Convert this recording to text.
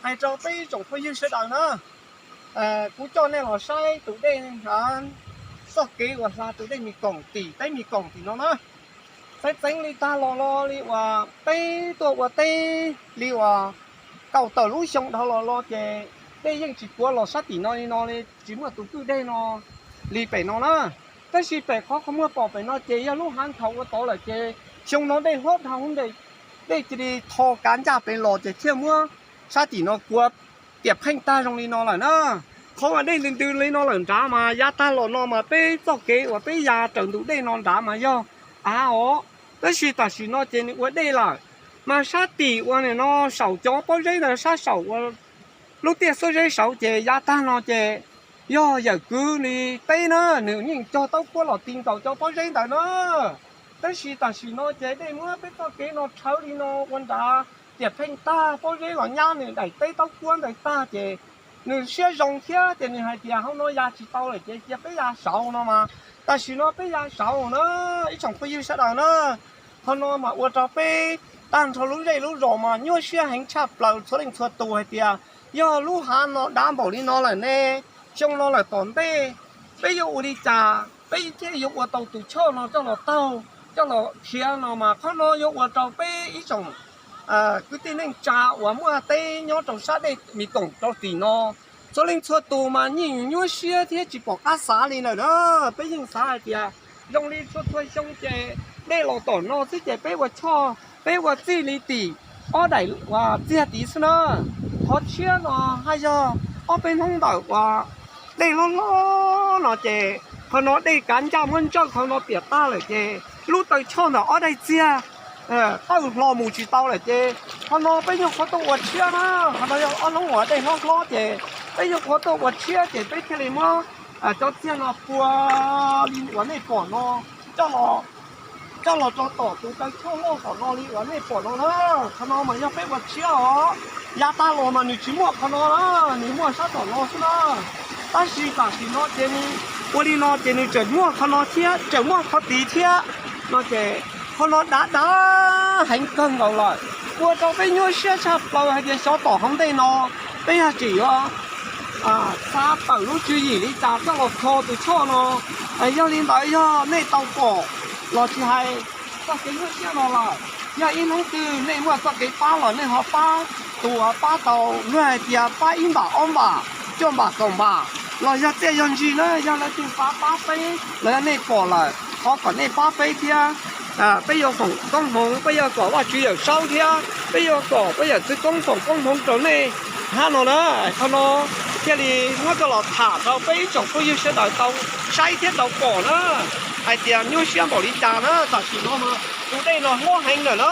Hais rau peb tsoom phooj ywg sawv daws na, kuv coj nej los saib tus dej, txoj kev uas hla tus dej Mes Koom tim teb Mes Koom tim no na. Txheev txheev li tag los los li uas peb tuaj ua teb li uas kaum tawm lub xyoo dhau los los ces dej yeej tsis puav los sab tim no li no li, tsis muaj tus kwj deg no li pem no na. Tab sis pem qhov qhov muag pom pem no ces yog lub hav nkhaus ua tod lawm ces xyoo no dej hlob dhau, dej cia li tho kav ncaj pem los ces thiaj muab sab tim no puav tiam pheej tag zoo li no lawm na. Qhov uas dej ntws ntws li no lawm nrad mas yav tag los no mas peb txoj kev uas peb ya raws ntug dej no nrad mas yog av os. Tab sis tam sim no ces nws ua dej lawm, mas sab tim uas nim no saum cov pob zeb ntawd, sab saum uas lub tiaj xuab zeb saud ces yav tag no ces yog yawm kwv li teb na, nws yeej cog taub kuab los ti nkaus cov pob zeb ntawd na. Tab sis tam sim no ces dej muab peb txoj kev no rhawv li no ua nrad tiam pheej tag, pob zeb los nyab nws daim teb taub kuab ntawd tag ces nws siab zoo thiab ces nws hais tias hauv no ya tsis tau lawm ces cia peb ya saud no mas. Tam sim no peb ya saud na, ib tsoom phooj ywg sawv daws na. Qhov no mas ua rau peb tag nrho lub zej lub zos mas nyuaj siab heev tshaj plaws txhua leej txhua tus hais tias yog lub hav no dav npaum li no lawm ne, xyoo no lawm tom ntej peb yuav ua li cas peb thiaj yuav ua tau tus choj no coj los taug, coj los khiav no mas qhov no yuav ua rau peb ib tsoom kwv tij neej tsa uas muaj teb nyob rau sab dej Mes Koom rau tim no, txhua leej txhua tus mas yeej nyuaj siab thiab tsis pom qab xav li lawm na. Peb yeej xav hais tias zoo li txhua txhua xyoo ces dej los tom no xwb ces peb ua choj, peb ua txij li tim ob daim uas txiag tid xwb na. Qhov tshiab no haj yog ob peb hnub ntawm uas dej hlob hlob no ces qhov no dej kav ncaj muab ntsawj qhov no tiam tag lawm ces lub taw choj ntawm ob daim txiag tawj hlo mus tsis tau lawm ces qhov no peb nyuag qhuav tuaj ua tshiab na. Qhov no yog ob hnub uas dej hlob hlob ces peb nyuag qhuav tuaj ua tshiab ces peb thiaj li muab cov txiag no pua li uas nej pom no coj los rau tom tus taw choj loj tom no li uas nej pom no na. Qhov no mas yog peb ua tshiab os. Yav tag los mas nws tsis muaj qhov no na, nws muaj sab tom no xwb na. Tab sis tam sim no ces nws ua li no ces nws tseem muaj qhov no thiab, tseem muaj qhov tid thiab no ces qhov no dav dav heev kawg nkaus lawm, ua rau peb nyuaj siab tshaj plaws hais tias xyov tom hauv ntej no peb yog tseem yuav xav tawm lub tswv yim li cas coj los kho tus choj no. Yog li ntawd yog nej tau pom los tsis hais txoj kev nyuaj siab no lawm, yog ib hnub twg nej muaj txoj kev pab los nej ho pab, tus uas pab tau luag hais tias pab ib npam ob npam cuaj npam kaum npam los yog txiaj yog ntsig na, yog leej twg xav pab peb los yog nej pom lawm thov kom nej pab peb thiab. Peb yuav foom koob hmoov, peb yuav kom Vajtswv Yawm Saub thiab peb yuav kom peb yawm txwv koob foom koob hmoov rau nej hab no na. Qhov no thiaj li muab coj los tham rau peb ib tsoom phooj ywg sawv daws tau saib thiab tau pom na, hais tias nyuaj siab npaum li cas na. Tam sim no mas tus dej no hlob heev lawm na.